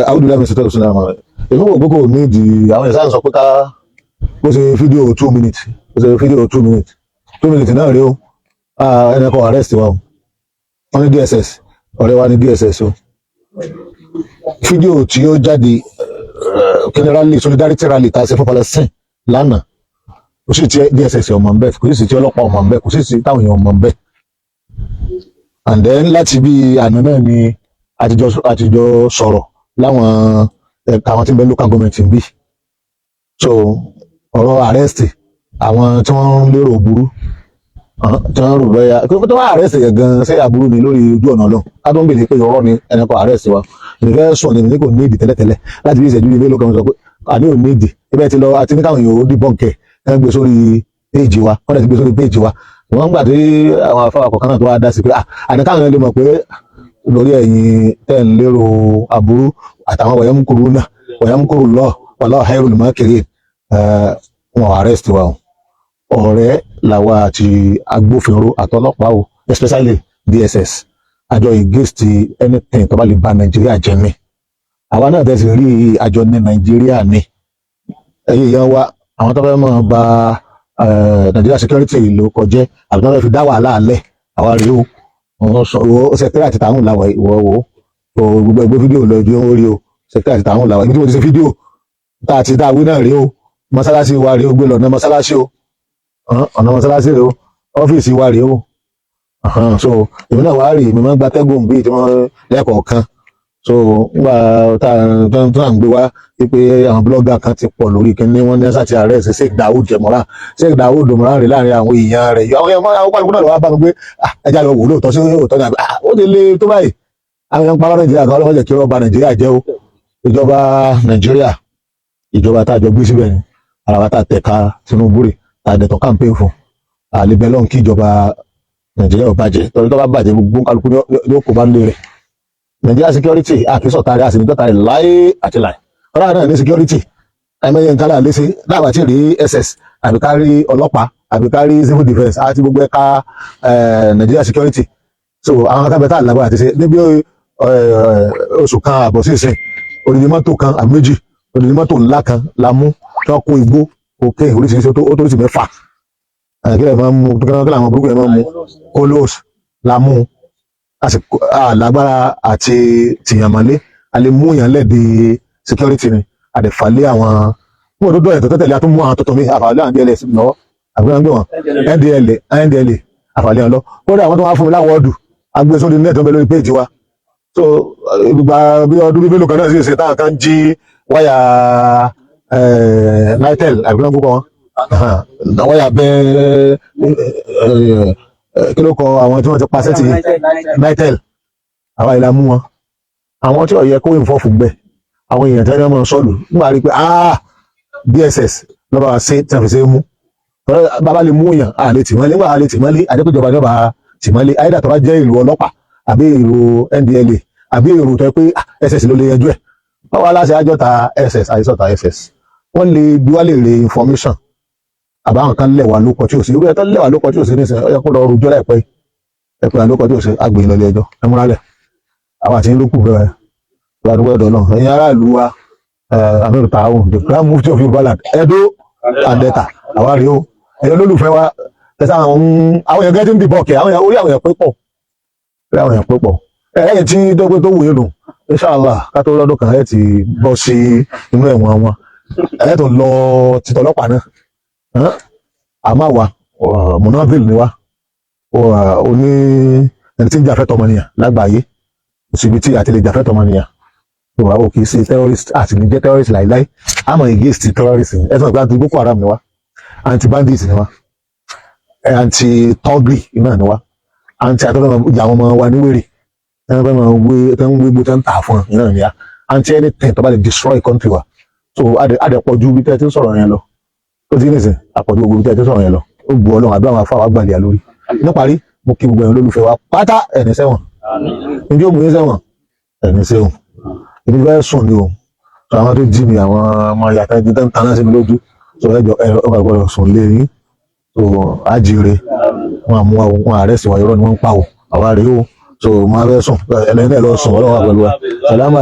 Àwọn ìdílé mi ṣe tẹ́lẹ̀ sínú àwọn èmi wò pé kò ní ìdí. Àwọn ìsáyẹn sọ pé ká bó ṣe fídíò 2 minutes, bó ṣe fídíò 2 minutes, 2 minutes náà rí o. Ẹnì kan arrest wa o. Wọ́n ní DSS, ọ̀rẹ́ wa ní DSS o. Fídíò tí ó jáde kí rally, solidarity rally tá a ṣe fún Palestine lánàá, kò sí ti DSS ọmọ nbẹ, kò sí ti ọlọ́pàá ọmọ nbẹ, kò sí ti táwọn èèyàn ọmọ nbẹ. And then láti bí àná náà ni àtijọ́ sọ̀rọ̀ láwọn ẹ̀ka àwọn tí ń bẹ local government ń bí. So ọ̀rọ̀ arrest, àwọn tí wọ́n ń lérò burú, tí wọ́n rò bẹ́yà tó wọ́n arrest yẹn gan, ṣé àbúrú ni lórí ojú ọ̀nà lọ? Ká tó ń bèèrè pé ọ̀rọ̀ ni ẹnì kan arrest wa. Èmi fẹ́ sùn ní kò ní ìdí tẹ́lẹ̀tẹ́lẹ̀. Láti bí ìṣẹ́jú bíi mélòó kan sọ pé àní ò ní ìdí ibẹ̀ ti lọ àti ní káwọn èèyàn ó debunk ẹ̀, ẹ̀ gbé sórí péèjì wa. Wọ́n dẹ̀ ti gbé sórí péèjì wa. Wọ́n gbà tí àwọn afáwà kọ̀ọ̀kan náà tó wá dá sí pé àní káwọn èèyàn lè mọ̀ pé lórí ẹ̀yin tẹ́ ń lérò aburú àtàwọn wọ̀nyẹ́mukuru náà wọ̀nyẹ́mukuru lọ wallahu khairul makirin. Wọn arrest wa o. Ọ̀rẹ́ làwa àti agbófinró àtọlọ́pàá o, especially DSS. Àjọ against anything tó bá lè ba Nàìjíríà jẹ́ ni. Àwa náà tẹ̀sí rí àjọ ní Nàìjíríà ni. Ẹ̀yin èèyàn wa, àwọn tó fẹ́ mọ̀ ba Nàìjíríà security ló kọjẹ́ àbí tó fẹ́ fi dá wàhálà alẹ́, àwa rèé o. Wọ́n sọ wo secretary àti tàwọn làwọ̀ ìwọ wo o. Gbogbo ẹgbẹ́ fídíò lọ ju orí o. Secretary àti tàwọn làwọ̀ ibi tí mo ti ṣe fídíò tá a ti dá awí náà rèé o. Mọ́sálásí wa rèé o, gbé lọ ọ̀nà mọ́sálásí o, ọ̀nà mọ́sálásí rèé o, ọ́fíìsì wa rèé o. So èmi náà wàá rí èmi máa ń gbatẹ́gùn bíi tí wọ́n lẹ́kọ̀ọ̀kan. So ngbà tá tó à ń gbé wá wípé àwọn blogger kan ti pọ̀ lórí kíní, wọ́n ní ẹ́sà ti arrest Sheikh Daoud Jẹ̀mọ́ra. Sheikh Daoud Jẹ̀mọ́ra rè láàrin àwọn èèyàn rẹ̀. Àwọn èèyàn àwọn kálukú náà lọ́wọ́ bá mi pé ẹja lọ wò lóòótọ́ sí òótọ́ ní àbí ó ti lé tó báyìí. Àwọn èèyàn ń parọ́. Nàìjíríà kan ọlọ́mọdé kí wọ́n ba Nàìjíríà jẹ́ o. Ìjọba Nàìjíríà, ìjọba tá a jọ gbé síbẹ̀ ni. Ara wa tá a tẹ̀ka Tinubu rè, tá a dẹ̀tọ̀ campaign fún àlebẹ́ lọ́n kí ìjọba Nàìjíríà ò bàjẹ́, torí tó bá bàjẹ́, gbogbo kálukú yóò kó bá ń lé rẹ̀. Nàìjíríà security àkísọ̀tà rẹ̀, àsìmítọ́ta rẹ̀ láé àti láì. Ọ̀rọ̀ náà ní security ẹ̀mẹ́yẹ nǹkan láà léṣe láàbà tí rí SS àbí ká rí ọlọ́pàá àbí ká rí civil defence àti gbogbo ẹ̀ka Nàìjíríà security. So àwọn akẹ́bẹ̀ tá a lágbára àti ṣe níbi oṣù kan àbọ̀ sí ìsìn, odidi mọ́tò kan àbí méjì, odidi mọ́tò ńlá kan la mú tí wọ́n kó igbó, cocaine oríṣiríṣi, ó tó oríṣi mẹ́fà. Kí lè máa ń mú, kí làwọn burúkú yẹn máa ń mú, colos la mú. Lágbára àti tìyànmọ́lé, a lè mú yàn lẹ́ẹ̀dẹ̀ security ni, àdẹ̀fàlẹ́ àwọn wọn tó dọ̀yẹ̀ tó tẹ̀lé. A tún mú àwọn tuntun mi, àfàlẹ́ àwọn DLS lọ́wọ́ àbí wọn gbé wọn NDLA, NDLA, àfàlẹ́ wọn lọ. Kódà àwọn tó wá fún mi láwọn ọdù agbésórí net tó ń bẹ lórí péjì wa. So ìgbà bí ọdún bíi mélòó kan náà sì ṣe táwọn kan jí wáyà Nitel àbí wọn gbọ́ wọn wáyà bẹ́ẹ̀, kí ló kọ àwọn tí wọ́n ti pa sẹ́tì Nitel? Àwa ìlà mú wọn, àwọn tí ó yẹ kó ìfọ́fù gbẹ, àwọn èèyàn tí wọ́n máa sọ́ọ̀lù nígbà rí pé DSS lọ́ba wa ṣe tí wọ́n fi ṣe é mú. Bàbá lè mú èèyàn, à lè tì mọ́lé wà, á lè tì mọ́lé. Àjẹpẹ́jọba ní ọba tì mọ́lé àyídà tó bá jẹ́ ìlú ọlọ́pàá àbí ìlú NDLA àbí èrò tó yẹ pé SS ló lè yanjú ẹ̀. Báwo aláṣẹ àjọta SS àìsọ̀tà SS, wọ́n lè bí wá lè re information àbáwọn kan lẹ̀ wá lóko tí ò sí irú ẹ̀ tó lẹ̀ wá lóko tí ò sí nísìnyí. Ó yẹ kó lọ rojọ́ láìpẹ́ ẹ pé lóko tí ò sí àgbè lọ ilé ẹjọ́. Ẹ múra lẹ̀, àwọn àti ló kù bẹ́ẹ̀ ládùúgbò ẹ̀dọ́ náà. Ẹ̀yin aráàlú wa, Amiru Taawun, the Grand Mufti of Yorùbá land, Edo and Delta, àwa rèé o. Ẹ̀yin olólùfẹ́ wa tẹ̀sán, àwọn èèyàn gẹ́gẹ́ tí ń dìbò kẹ̀, àwọn èèyàn orí àwọn èèyàn pé pọ̀, orí àwọn èèyàn pé pọ̀. Ẹ̀yìn tí dọ́gbé tó wù yín nù, inshallah, ká tó lọ́dún kan ẹ̀ ti bọ́ sí inú ẹ̀wọ̀n wọn, ẹ̀ tó lọ títọ́ ọlọ́pàá náà. Àmọ́ àwa munavil ni wa, oní ẹni tí ń jàfẹ́ tọmọnìyàn lágbàáyé. Kò síbi tí àti lè jàfẹ́ tọmọnìyàn tó wà. Ó kì í ṣe terrorist àti ní jẹ́ terrorist láìláì. Àmọ́ against terrorist ẹ sọ pé anti Boko Haram ni wa, anti bandit ni wa, anti thuggery náà ni wa, anti àtọ́fẹ́ máa jà àwọn ọmọ wa níwèrè tẹ́ fẹ́ máa wé, tẹ́ ń wé gbó, tẹ́ ń tà fún ọ náà ni wa, anti anything tó bá lè destroy country wa. So adẹ̀pọ̀jù bí tẹ́ ti ń sọ̀rọ̀ yẹn lọ. Ó ti ní sìn àpọ̀jù gbogbo bí tẹ́ ti ń sọ̀rọ̀ yẹn lọ. Ó gbọ́ Ọlọ́run àbí àwọn afáwà gbàlẹ̀ lórí. Níparí, mo kí gbogbo ẹ̀yin olólùfẹ́ wa pátá. Ẹ̀ní sẹ́wọ̀n njẹ́ òmùú yín sẹ́wọ̀n, ẹ̀ní sẹ́wọ̀n. Èmi fẹ́ sùn ni o. So àwọn tó jí mi, àwọn ọmọ yàtọ̀ ẹni tó ń taná sí mi lójú. So ẹjọ ẹ ọ gbọ́dọ̀ sùn lé yín. So àjíire wọn àmú wa, wọn àrẹ́sì wa, irọ́ ni wọ́n ń pa o. Àwa rèé o. So máa fẹ́ sùn, ẹlẹ́ni ẹ̀ lọ sùn. Ọlọ́run wà pẹ̀lú wa. Sàlámà.